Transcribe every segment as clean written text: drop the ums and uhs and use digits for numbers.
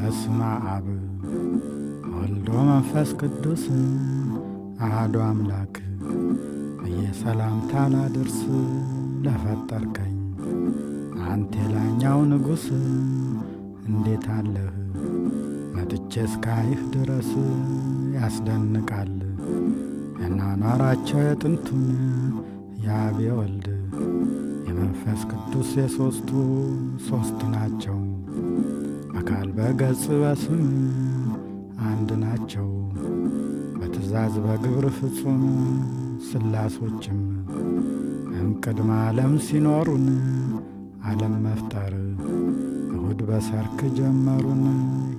በስመ አብ ወልዶ መንፈስ ቅዱስ አሐዱ አምላክ እየሰላምታ ላድርስ ለፈጠርከኝ አንተ የላኛው ንጉሥ እንዴት አለህ? መጥቼ እስካይህ ድረስ ያስደንቃል ያኗኗራቸው የጥንቱን የአብ የወልድ የመንፈስ ቅዱስ የሦስቱ ሦስት ናቸው። አካል በገጽ በስም አንድ ናቸው። በትእዛዝ በግብር ፍጹም ስላሶችም እምቅድመ ዓለም ሲኖሩን ዓለም መፍጠር እሁድ በሰርክ ጀመሩን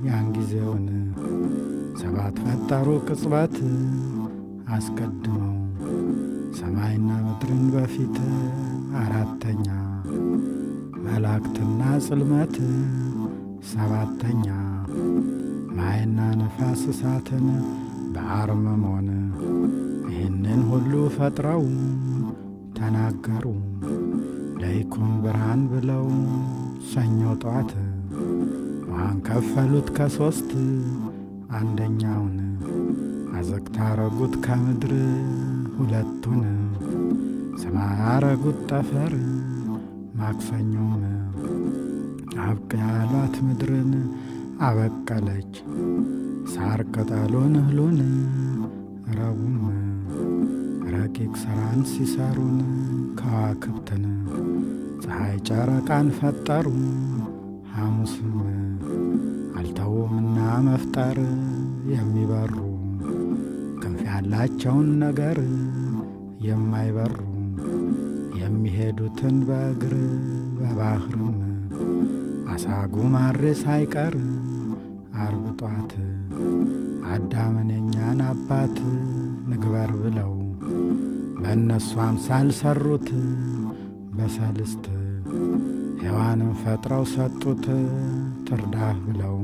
ያን ጊዜውን ሰባት ፈጠሩ ቅጽበት አስቀድመው ሰማይና ምድርን በፊት አራተኛ መላእክትና ጽልመት ሰባተኛ ማይና ነፋስ እሳትን በአርምሞን ይህንን ሁሉ ፈጥረው ተናገሩ ለይኩን ብርሃን ብለው ሰኞ ጧት ውሃን ከፈሉት ከሦስት አንደኛውን አዘግታ አረጉት ከምድር ሁለቱን ሰማይ አረጉት ጠፈር ማክሰኞም አብቅ ያሏት ምድርን አበቀለች ሳር ቅጠሉን እህሉን ረቡም ረቂቅ ሥራን ሲሰሩን ከዋክብትን ፀሐይ ጨረቃን ፈጠሩ ሐሙስም አልተውምና መፍጠር የሚበሩ ክንፍ ያላቸውን ነገር የማይበሩ የሚሄዱትን በእግር በባህርም አሳ ጉማሬ ሳይቀር ዓርብ ጧት አዳምን የኛን አባት ንግበር ብለው በእነሱ አምሳል ሰሩት በሰልስት ሔዋንን ፈጥረው ሰጡት ትርዳህ ብለው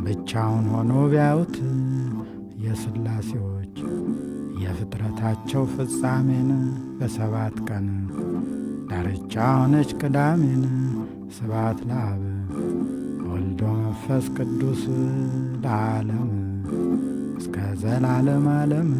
ብቻውን ሆኖ ቢያዩት የሥላሴዎች የፍጥረታቸው ፍጻሜን በሰባት ቀን ዳርቻ ሆነች ቅዳሜን። ስብሐት ለአብ ወልዶ መንፈስ ቅዱስ ለዓለም እስከ ዘላለም ዓለም።